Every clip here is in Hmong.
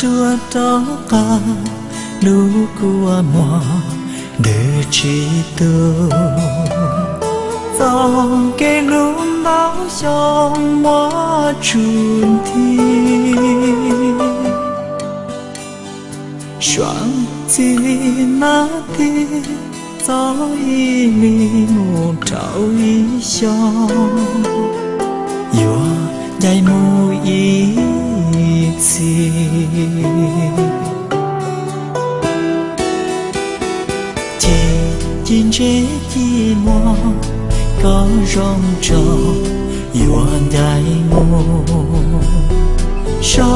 Rua rov qab lub kua muag ntws tsis tu, txoj kev hlub ntau xyoo muab tsuj nthi. Suav txij li nab tij txog ib hlis mus rau ib xyoos, yuav ncaim mus ib txhis. Ces ci ntse ci muag koj zoo tso, yuav ncaim mus so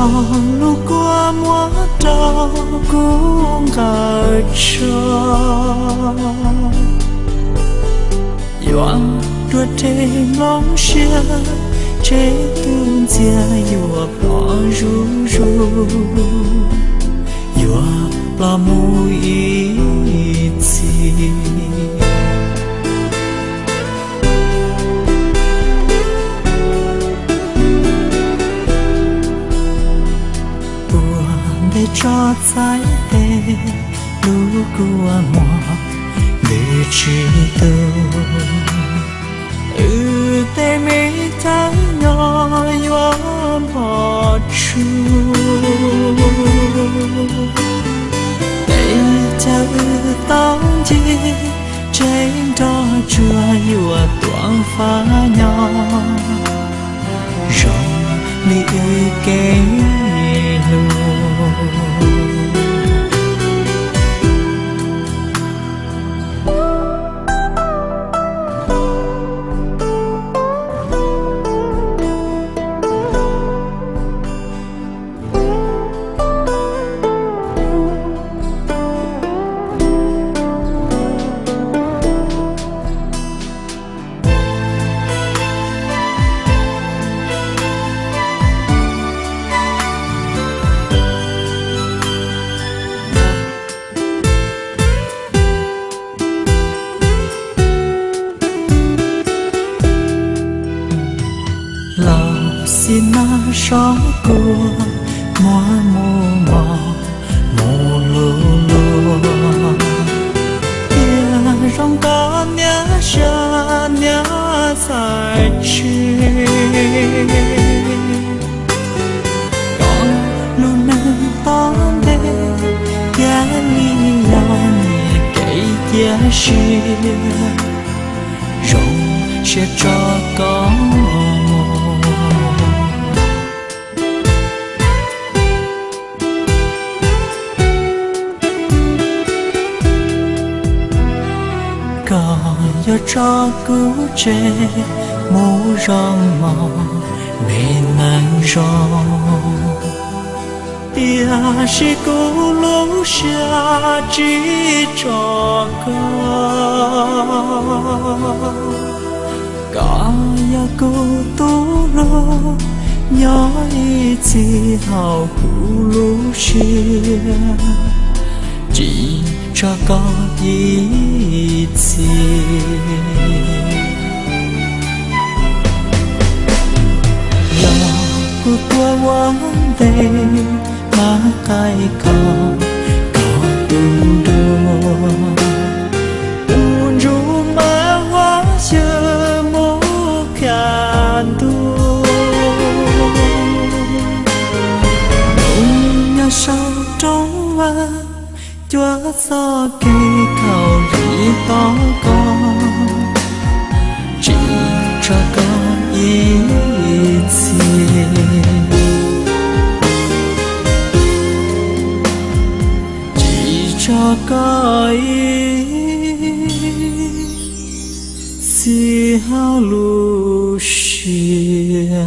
lub kua muag rau kuv nqaws tsho. Yuav dua rhe nplooj siab, tseb tug ntxiag yuav ploj zuj zus, yuav ploj mus ib txhis. Ua ntej tso txhais tes, lub kua muag ntws tsis tu, wb tej me chaw nyob yuav npog tsuj. Tej chaw wb tau ncig, tseb nroj tsuag yuav tuav fab nyob, zoo li wb kev hlub. Los xij nab so kua muag mus mos mus lug luag, tiag zoo koj niaj sab niaj txhais tseg. Koj lub neej tom ntej thiaj li yog niam kev cia siab, zoo siab tso koj mus. Koj yuav tso kuv tseg mus zoo mos me neeg zoo, tiam sis kuv lub siab tsis tso koj. Koj yog kuv tus hlub, nyob ib txhis hauv kuv lub siab, tsis tso koj ib txhis. Yog kuv tuaj ua ntej, mas qaij koj, koj tus dua, tus ntsuj mas huab xyw mus khiav ntua. Hnub nyoog sau roob vaj, cuab txoj kev khaum lim tos koj, tsis tso koj ib txhis, tsis tso koj ib txhis hauv lub siab.